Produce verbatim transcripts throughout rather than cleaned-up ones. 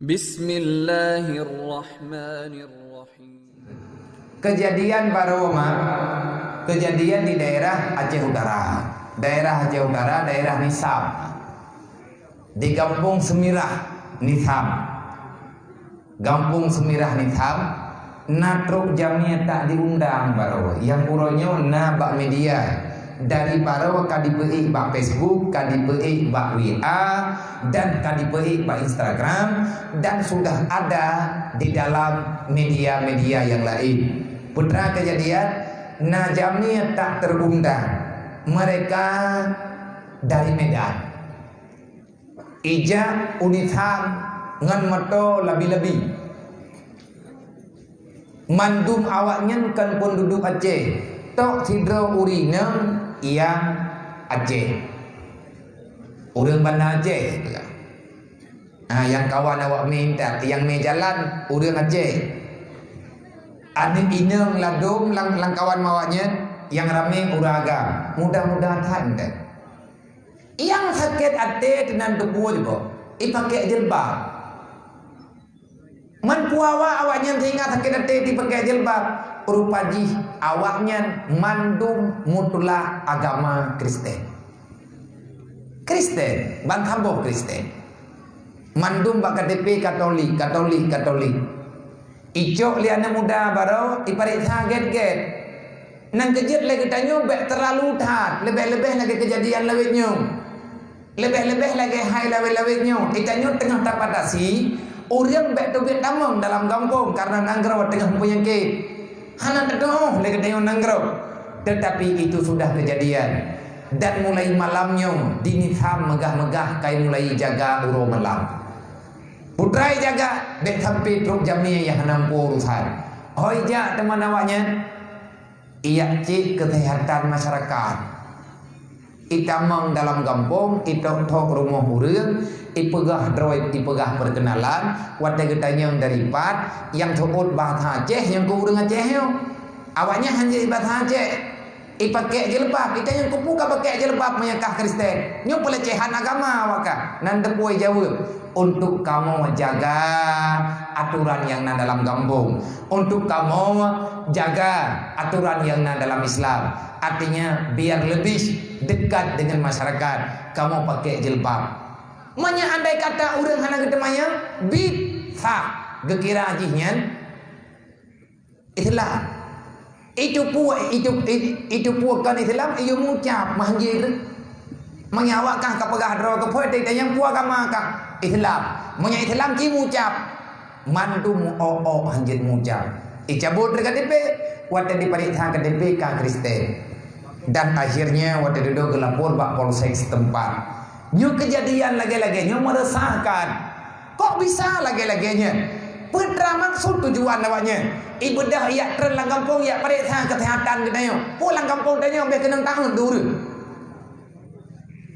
Bismillahirrahmanirrahim. Kejadian baroe ma, kejadian di daerah Aceh Utara. Daerah Aceh Utara, daerah Nisam. Di Gampông Semirah, Nisam. Gampông Semirah, Nisam, na trok jamé tak diundang baroe. Nyang uroe nyoe na bak media. Dari baroe ka dipeuék bak Facebook, ka dipeuék bak W A, dan ka dipeuék bak Instagram, dan sudah ada di dalam media-media yang lain. Peue teuma kejadian, na jamé tak terundang. Mereka dari Medan. Ijak u Nisam ngon moto labi-labi. Mandum awaknyan kon peunduduek Aceh, tok sidroe ureueng inong nyang Aceh. Ureueng Banda Aceh. Ah, nyang kawan awak mé intat, nyang mé jalan, ureueng Aceh. Aneuk inong ladôm lam, lam kawan awaknyan, nyang ramé ureueng agam. Mudah-mudahan that. Nyang sakét até teunan teupeue jiboh, ipakék jilbab. Man peue awak, awaknyan seuhingga sakét até ipakék jilbab? Rupa jih awaknyan mandum mutlak agama Kristen. Kristen, ban saboh Kristen. Mandum bak K T P Katolik, Katolik, Katolik. Icok lé aneuk muda baroe, ipareksa gét-gét. Nyang keujeuet lé geutanyoe bék teulalu that, leubeh-leubeh lagée keujadian lawét nyoe. Leubeh-leubeh lagée hai lawét-lawét nyoe, geutanyoe teungoh tabatasi, ureuëng bék teubiet tamong dalam gampông kareuna nanggroe teungoh peunyakét. Hana teutuoh lé geutanyoe nanggroe. Teutapi itu sudah keujadian. Dan mulai malam nyoe, di Nisam meugah-meugah kai mulai jaga uroe malam. Putra ijaga, bék sampai trok jamé nyang hana muphom urusan. Hôi jak teuma awaknyan, ijak cek keuseuhatan masyarakat. Itamong dalam gampông, itok-tok rumoh ureuëng, ipeugah droe, ipeugah peurkeunalan, watée geutanyong dari pat, nyang seuôt bahasa Aceh, nyang keu ureuëng Aceh nyoe. Awaknyan hana jeuet bahasa Aceh. Ipakék jilbab, itanyong keupeue ka pakék jilbab meunyo kah Kristen? Nyoe peulecehan agama awak kah? Nan teupeue jaweueb, untuk kamoe jaga aturan nyang na dalam gampông, untuk kamoe jaga aturan nyang na dalam Islam. Artinya, biar lebih dekat dengan masyarakat, kamoe pakék jilbab. Meunyo andai kata ureuëng hana geuteumanyong, bit sah geukira jih nyan Islam. Itu pue, itu, i-, itu pue kon Islam, iyo mucab, manjir. Meunyo awak kah ka peugah droe keuphôi, teuka nyang pue agama kah? Islam. Meunyo Islam ci mucab. Mandum o-o hanjeuet mucab. Icabot dari K T P, watée dipareksa K T P ka Kristen. Dan akhirnya watée dudoe geulapor bak polsek setempat. Nyoe keujadian lagée-lagée nyoe meureusahkan. Kok bisa lagée-lagée nyan? Peue teuma maksud tujuan awaknyan? Ibeudôh ijak treun lam gampông ijak pareksa keuseuhatan geutanyoe. Peue lam gampông tanyoe bék keunong taun dua ureuëng.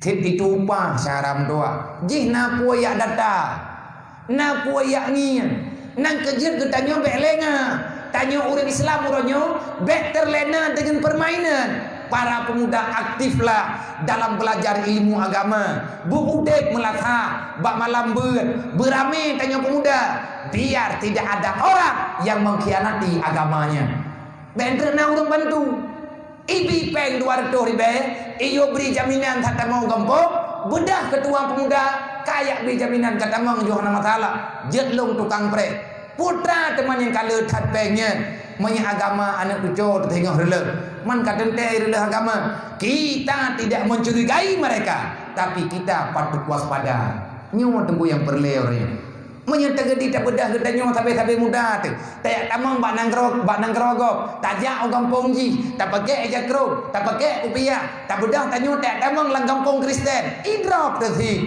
Cit itu upah syara meutuah. Jih na peue ijak data. Na peue ijak ngieng. Nyang keujeuet geutanyoe bék lengah. Tanyoe ureuëng Islam uroe nyoe bék terlena dengan permainan. Para pemuda, aktiflah dalam belajar ilmu agama. Beu udeb meulasa bak malam beuet, beuramé tanyoe pemuda, biar tidak ada orang yang mengkhianati agamanya. Bék treuk na ureuëng bantu. Ibi péng dua reutôh ribée, iyue bri jaminan that tamong gampông, beudôh keutua pemuda, kajak bri jaminan ka tamong yoh hana masalah, jeuet lôn tukang preh. Putra teuma nyang ka le that péng nyan, meunyo agama aneuëk cucoe teuteungoh reuleuh, man ka teuntée reuleuh agama. Kita tidak mencurigai mereka, tapi kita patut waspada. Nyoe teungku nyang peureulée ureuëng. Meunyoe teugeuti tabeudôh geutanyoe sabe-sabe muda teuh, tajak tamong bak nanggroe, bak nanggroe gob, tajak u gampông jih, tapakék ija krông, tapakék kupiah, tabeudôh tanyoe tajak tamong lam gampông Kristen, idrop teuh sit.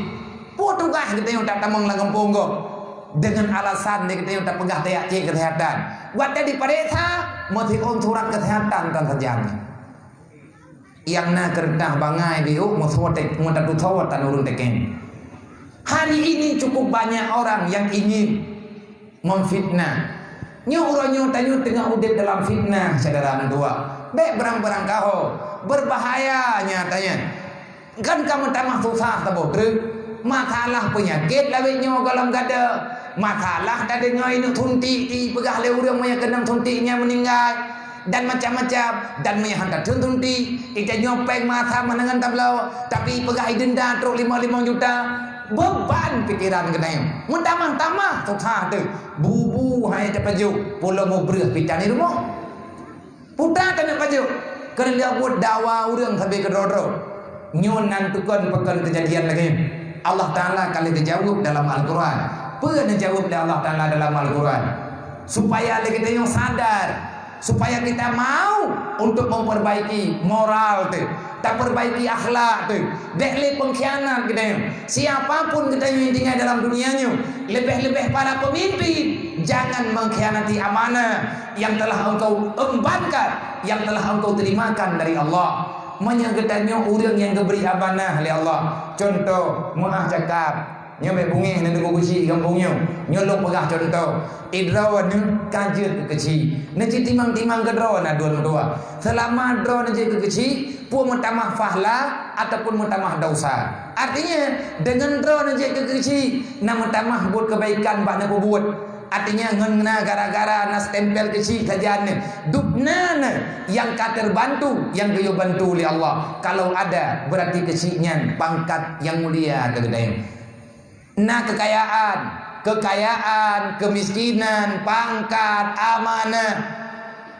Peue tugaih geutanyoe tajak tamong lam gampông gob? Deungon alasan lé geutanyoe tapeugah tajak cek keuseuhatan. Watée dipareksa, meusiôn surat keuseuhatan tan sajan. Nyang na keureutah bangai biôh meutusoe tan ureuëng teken. Hari ini cukup banyak orang yang ingin memfitnah. Nyoe uroe nyoe tanyoe teungoh udeb dalam fitnah, syedara meutuah. Bék beurang-beurang kaho, beubahaya nyata nyan. Kan ka meutamah susah saboh treuk. Masalah peunyakét lawét nyoe gohlom gada. Masalah tadeungoe ineuk suntik, ipeugah lé ureuëng meunyoe keunong suntik nyan meuninggai. Dan macam-macam. Dan meunyoe han tatheun suntik, itanyoe péng masa meunan ngon tabloe, tapi ipeugah idenda trok limong limong juta. Beuban pikeran geutanyoe. Meutamah-tamah susah teuh. Bu-bu hai tapajoh, pulo mubreuh pih tan di rumoh. Puta taneuk pajoh, keuneuk lheueh buet dakwa ureuëng sabe keudroe-droe. Nyoe nan tukon pakon keujadian lagée nyoe. Allah Taala ka lheueh geujaweueb dalam Al-Quran. Peue neujaweueb lé Allah Taala dalam Al-Quran? Supaya lé geutanyoe sadar, supaya kita mau untuk memperbaiki moral teuh, taperbaiki akhlak teuh. Bék lé pengkhianat geutanyoe. Siapa pun geutanyoe nyang tinggai dalam dunia nyoe, leubeh-leubeh para pemimpin, jangan mengkhianati amanah yang telah engkau embankan, yang telah engkau terimakan dari Allah. Meunyoe geutanyoe ureuëng nyang geubri amanah lé Allah, contoh, meu'ah cakap, nyoe bék beungéh neudeungoe keuchik gampông nyoe, nyoe lôn peugah contoh, idroeneuh ka jeuet keu keuchik, neucit timang-timang keudroe na dua meutuah. Seulama droeneuh jeuet keu keuchik, peue meutamah pahala ataupun meutamah desya. Artinya, deungon droeneuh jeuet keu keuchik, na meutamah buet keubaikan bak neupeubuet. Artinya, ngon na gara-gara na stempel keuchik sajan nyoe, dubna nyoe nyang ka teubantu, nyang geuyue bantu lé Allah. Kalau ada, berarti keuchik nyan pangkat nyang mulia keu geutanyoe. Na keukayaan, keukayaan, keumiskinan, pangkat, amanah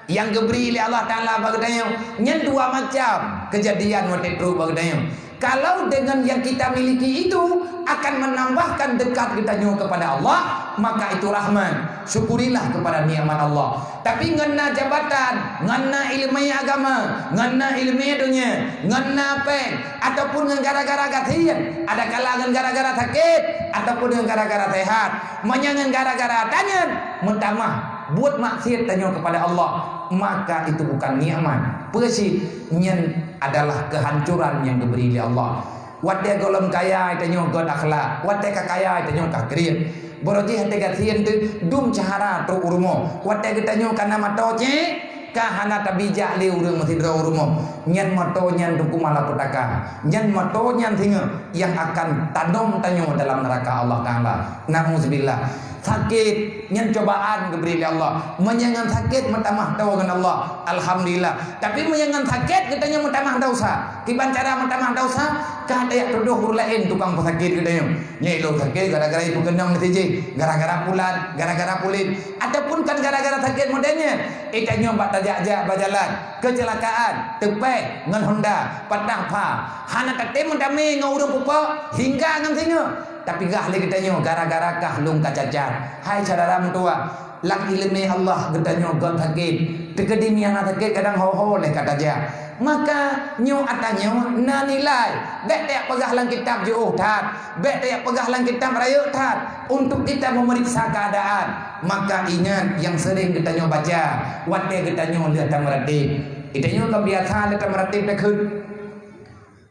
nyang geubri lé Allah Taala bak geutanyoe, nyan dua macam keujadian watée trok bak geutanyoe. Kalau dengan yang kita miliki itu akan menambahkan dekat geutanyoe kepada Allah, maka itu rahmat. Syukurilah kepada nikmat Allah. Tapi ngon na jabatan, ngon na iéleumé agama, ngon na iéleumé donya, ngon na péng, ataupun ngon gara-gara gasien, adakala ngon gara-gara sakét, ataupun ngon gara-gara sehat. Meunyoe ngon gara-gara tanyan, meutamah buet maksiat tanyoe kepada Allah, maka itu bukan nikmat. Peue cit? Nyan adalah keuhancuran nyang geubri lé Allah. Watée gohlom kaya tanyoe gét akhlak, watée ka kaya tanyoe ka kriet. Barô jih até gasien teuh dum cahara trok u rumoh. Watée geutanyoe ka na moto cit, ka hana tabijak lé ureuëng meusidroe u rumoh. Nyan moto nyan teungku malapetaka. Nyan moto nyan singoh nyang akan tadom tanyoe dalam neuraka Allah Taala. Nauzubillah. Sakét, nyan cobaan geubri lé Allah. Meunyoe ngon sakét meutamah toe ngon Allah, alhamdulillah. Tapi meunyoe ngon sakét geutanyoe meutamah desya, kiban cara meutamah desya, ka tajak tudoh ureuëng laén tukang peusakét geutanyoe. Nyoe lôn sakét gara-gara ipeukeunong lé si jih, gara-gara pulan, gara-gara pulan, ataupun kan gara-gara sakét model nyan. Geutanyoe bak tajak-jak bak jalan, keucilakaan, teupéh ngon honda, patah pha, hana tatem damé ngon ureuëng peupo, hingga ngon singoh. Tapeugah lé geutanyoe gara-gara kah lôn ka cacat. Hai syedara meutuwah, lam iéleumé Allah geutanyoe gét sakét. Teukeudi meuhana sakét kadang ho-ho lé ka tajak. Maka nyoe ata nyoe na nilai. Bék tajak peugah lam kitab jiôh that. Bék tajak peugah lam kitab rayeuk that untuk kita memeriksa keadaan. Maka ingat nyang sering geutanyoe baca watée geutanyoe lheueh tameuratéb. Geutanyoe ka biasa lheueh tameuratéb takheun.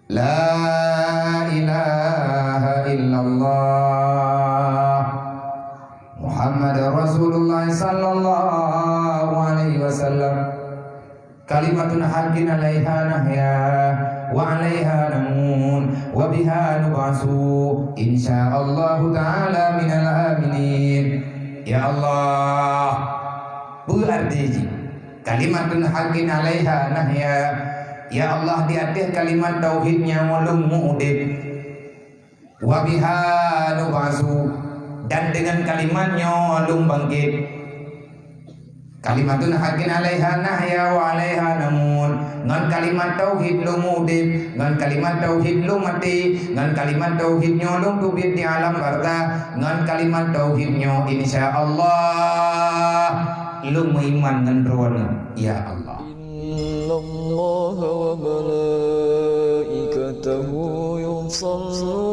La ilaha illallah Muhammadur Rasulullah sallallahu alaihi wasallam. Kalimatun haqqin alaiha nahya wa alaiha namut wa biha nub'asu insyaallahu ta'ala minal aminin. Ya Allah, peue arti jih? Kalimatun haqqin alaiha nahya. Ya Allah, di ateueh kalimat tauhid nyoe lôn meu-udeb. Wa biha nub'asu, dan deungon kalimat nyoe lôn bangkét. Kalimatun haqqin alaiha nahya wa alaiha namut. Ngon kalimat tauhid lôn meu-udeb, ngon kalimat tauhid lôn maté, ngon kalimat tauhid nyoe lôn teubiet di alam barzakh, ngon kalimat tauhid nyoe insya Allah lôn meuiman ngon Droeneuh, ya Allah. Innallaha wa malaikatahu yusalluna